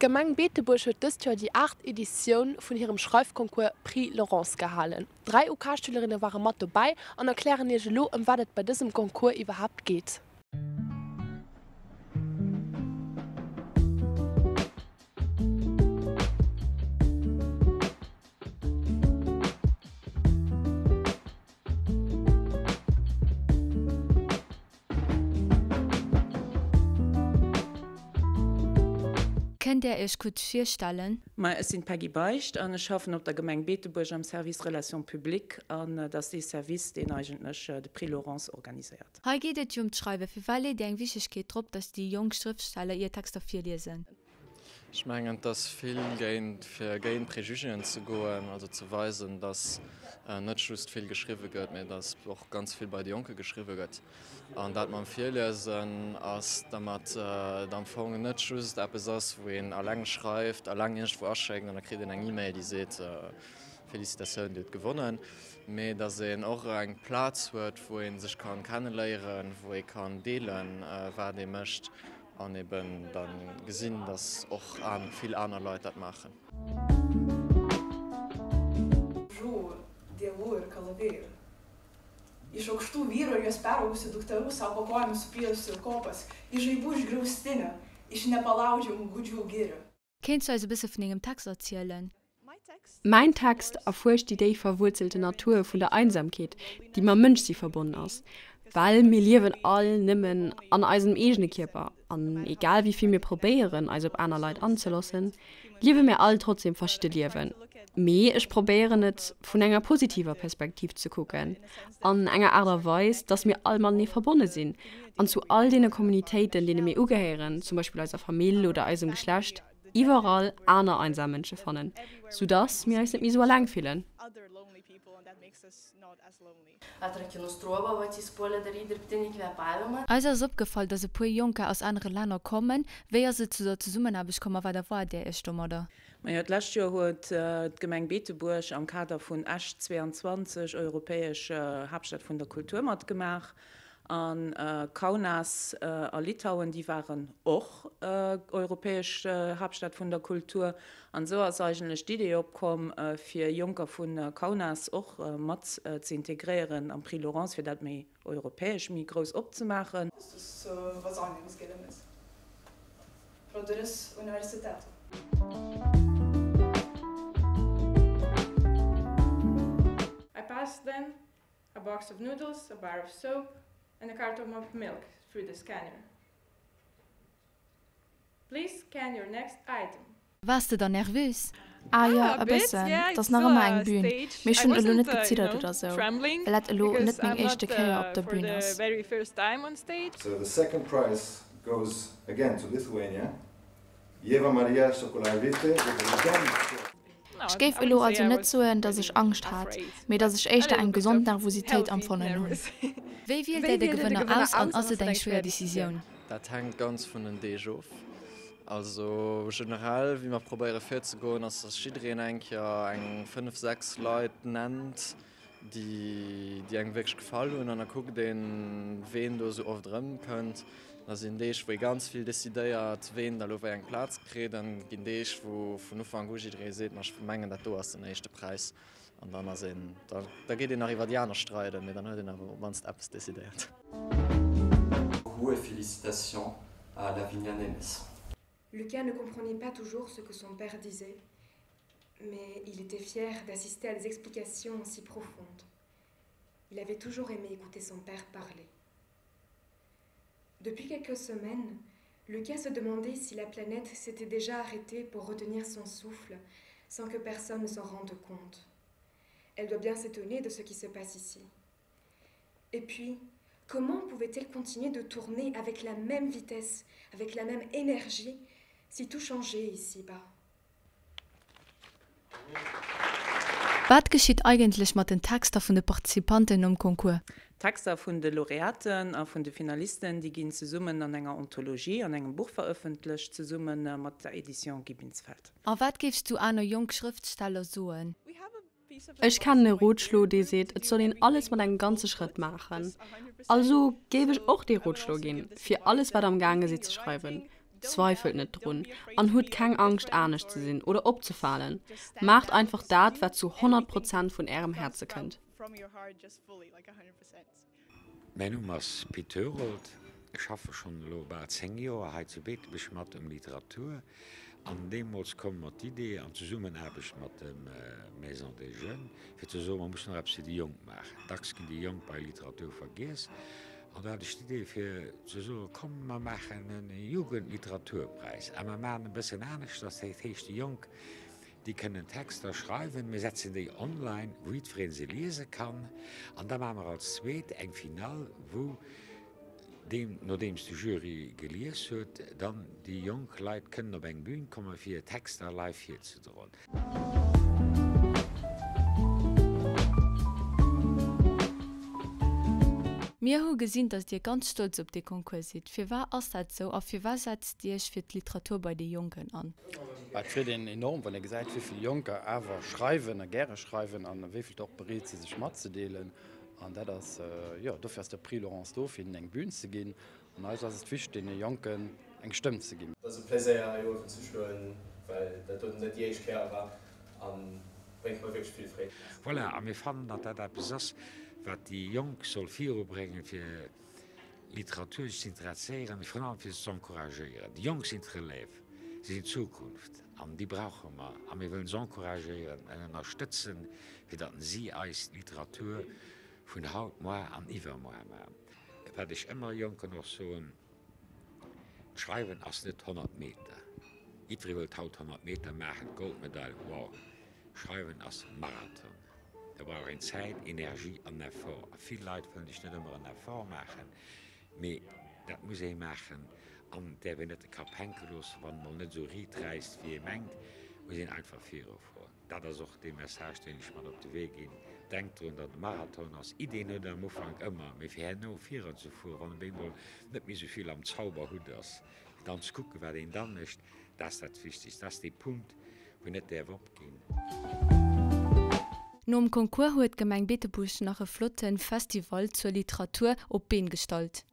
D'Gemeng Beetebuerg huet dëst Joer déi aacht Editioun vun hirem Schreifconcours Prix Laurence gehalen. 3 OK-Schülerinne ware mat dobäi an erklären iech elo ëm wat et bei dësem Concours iwwerhaapt geet. Kënnt Där Iech kuerz virstellen? Ma ech sinn d'Peggy Beicht an ech schaffen op der Gemeng Beetebuerg am Service Relations publiques an et ass dee Service, deen eigentlech de Prix Laurence organiséiert. Hei geet et jo ëm d'Schreiwen. Firwat leet Dir eng Wichtegkeet drop, datt déi jonk Schrëftsteller ier Texter virliesen? Ech mengen, et ass vill géint, fir géint Préjugéen ze goen, also ze weisen, datt net just vill geschriwwe gëtt, mä datt och ganz vill bei de Jonke geschriwwe gëtt. An dat mam Virliesen ass, dermat et am Fong net just eppes ass, wou een eleng schreift, eleng iergendwou aschéckt an da kritt een eng E-Mail, déi seet, Felicitatioun, Dir hutt gewonnen, mä datt een och eng Plaz huet, wou ee sech kann kenneléieren, wou ee kann deelen, wat ee mécht. An eben dann gesinn, dass och vill aner Leit dat maachen. Žuvų dievų ir kalavijų. Iš aukštų vyrų ir juos peraugusių dukterų sau po kojomis supynusių kopas, iš žaibų iš griaustinių, iš nepalaužiamų gūdžių girių. Kéints du eis e bësse vun dengem Text erzielen? Mäin Text erfuerscht déi déif verwuerzelte Natur vun der Einsamkeet, déi mam Mënschsi verbonnen ass, well mir liewen all nëmmen an eisem eegene Kierper an egal wéi vill mir probéieren eis op aner Leit anzelossen, liewe mir all trotzdem verschidde Liewen. Mee ech probéieren et vun enger positiver Perspektiv ze kucken, an enger Aart a Weis, dass mir all matenee verbonne sinn an zu all deene Communitéiten, deene mir ugehéieren, zum Beispill eiser Famill oder eisem Geschlecht, iwwerall aner einsam Mënsche fannen, soudass mir eis net méi sou alleng fillen. Eis ass opgefall, dass e puer Jonker aus anere Länner kommen. Wéi ass et zu der Zesummenaarbecht komm a wat erwaart Dir Iech domadder? Majo, d'lescht Joer huet d'Gemeng Beetebuerg am Kader vun Esch 22, Europäesch Haaptstad vun der Kultur matgemaach. A Kaunas a Litauen, déi waren och Europäesch Haaptstad vun der Kultur. An esou ass eigentlech d'Idee opkomm, fir Jonker vu Kaunas och mat ze integréieren am Prix Laurence, fir dat méi europäesch, méi grouss opzemaachen. Pro duris universiteto. I passed then a box of noodles, a bar of soap and a carton of milk through the scanner. Please scan your next item. Waars de dann nervös? Ah jo, e bëssen. Et ass nach ëmmer eng Bühn. Mee ech hunn elo net geziddert oder sou, well dat elo net meng éischte Kéier op der Bühn ass. So the second prize goes again to Lithuania, Ieva Marija Sokolaitė with again. Ech géif elo also net soen, datt ech Angscht hat, mee datt ech éischter eng gesond Nervositéit empfonnen hunn. Wéi wielt Där de Gewënner aus an ass et eng schwéier Decisioun? Dat hänkt ganz vun den Deeg of. Also generell wéi mer probéiere virzegoen ass, dass jiddereen eng Kéier eng 5, 6 Leit nennt, déi déi engem wierklech gefall hunn an da kuckt een, ween do esou oft erëmkënnt. Da sinn Deeg, wou ee ganz vill decidéiert, ween da lo wéi eng Plaz kritt an et ginn Deeg, wou vun Ufank u jidderee seet, ma ech mengen dat do ass den éischte Präis an dann ass een, da da geet een nach iwwer déi aner streiden, mee dann huet een awer op d'mannst eppes decidéiert. Beaucoup et félicitations à Lavinia Nemes. Lucas ne comprenait pas toujours ce que son père disait, mais il était fier d'assister à des explications si profondes. Il avait toujours aimé écouter son père parler. Depuis quelques semaines, Lucas se demandait si la planète s'était déjà arrêtée pour retenir son souffle sans que personne ne s'en rende compte. Elle doit bien s'étonner de ce qui se passe ici. Et puis, comment pouvait-elle continuer de tourner avec la même vitesse, avec la même énergie, si tout changeait ici-bas Wat geschitt eigentlech mat den Texter vun de Participanten nom Concours? D'Texter vun de Laureaten a vun de Finalisten, déi ginn zesummen an enger Anthologie, an engem Buch verëffentlecht, zesumme mat der Edition Guy Binsfeld. A wat géifs du aner jonk Schrëftsteller soen? Ech kennen e Rotschlo, dee seet, et soll een alles mat engem ganze Schrëtt maachen. Also géif ech och dee Rotschlo ginn, fir alles wat der am gaange sidd ze schreiwen. Zweifelt net drun an hutt keng Angscht anescht ze sinn oder opzefalen. Maacht einfach dat wat zu 100 Prozent vun ärem Häerze kënnt. Mäin Numm ass Pit Herold, ech schaffe schonn elo bal 10 Joer hei zu Beetebuerg mat ëm Literatur an deemools koum mer d'Idee an Zesummenaarbecht mat dem Maison des Jeunes fir ze soen, mer mussen och eppes fir déi Jonk maachen. Dacks ginn déi Jonk bei Literatur vergiess an do hat ech d'Idee fir ze soen, komm mer maachen e Jugendliteraturpräis a mer maachen e bëssen aneschters, dat heescht déi Jonk déi kënnen Texter schreiwen, mir setzen déi online, wou jiddweree se liese kann an da maache mer als zweet eng Finall, wou deem, nodeems de Jury gelies huet, dann déi jonk Leit kënnen op eng Bühn komme fir hir Texter live virzedroen. Mir hu gesinn, datt Dir ganz stolz op dee Concours sidd. Firwat ass dat esou a firwat setzt Dir Iech fir d'Literatur bei de Jonken an? Et freet een enorm, wann ee gesäit, wéi vill Jonker awer schreiwen a gäre schreiwen a wéi vill der och bereet si sech matzedeelen. An dat ass, jo, dofir ass de Prix Laurence do, fir hinnen eng Bühn ze ginn. An eis ass et wichteg, deene Jonken eng Stëmm ze ginn. Et ass e Pléséier hei uewen ze stoen, well dat doten net déi éischt Kéier war a bréngt mer wierklech vill Freed. Voilà, a mir fannen, datt dat eppes ass, wat déi Jonk soll virubréngen, fir Literatur sech ze interesséieren, mee virun allem fir se ze encouragéieren. Déi Jonk sinn d'Relève, si sinn d'Zukunft an déi brauche mer a mir wëllen se encouragéieren an ënnerstëtzen, fir datt si eis d'Literatur vun haut, moar an iwwermoar maachen. Wat ech ëmmer Jonken och soen, D'Schreiwen ass net 100 Meter. Jiddweree wëllt haut 100 Meter maachen, d'Goldmedail, wow. Schreiwen ass Marathon. Do brauch een Zäit, Energie an Effort. A vill Leit wëllen sech net ëmmer en Effort maachen, mee dat muss ee maachen. An et däerf een net de Kapp hänke loossen, wann et mol net esou riit räisst, wéi ee mengt, muss een einfach virufueren. Dat ass och dee Message, deen ech mat op de Wee ginn. Denkt drun, datt et e Marathon ass. Iddien huet een am Ufank ëmmer, mee fir herno virunzefueren, wann op eemol net méi esou vill am Zauberhutt ass, fir dann ze kucken, wat een da mécht, dat ass dat Wichtegst. Dat ass dee Punkt, wou een net däerf opginn. Nom Concours huet d'Gemeng Beetebuerg nach e flotte Festival zur Literatur op d'Been gestallt.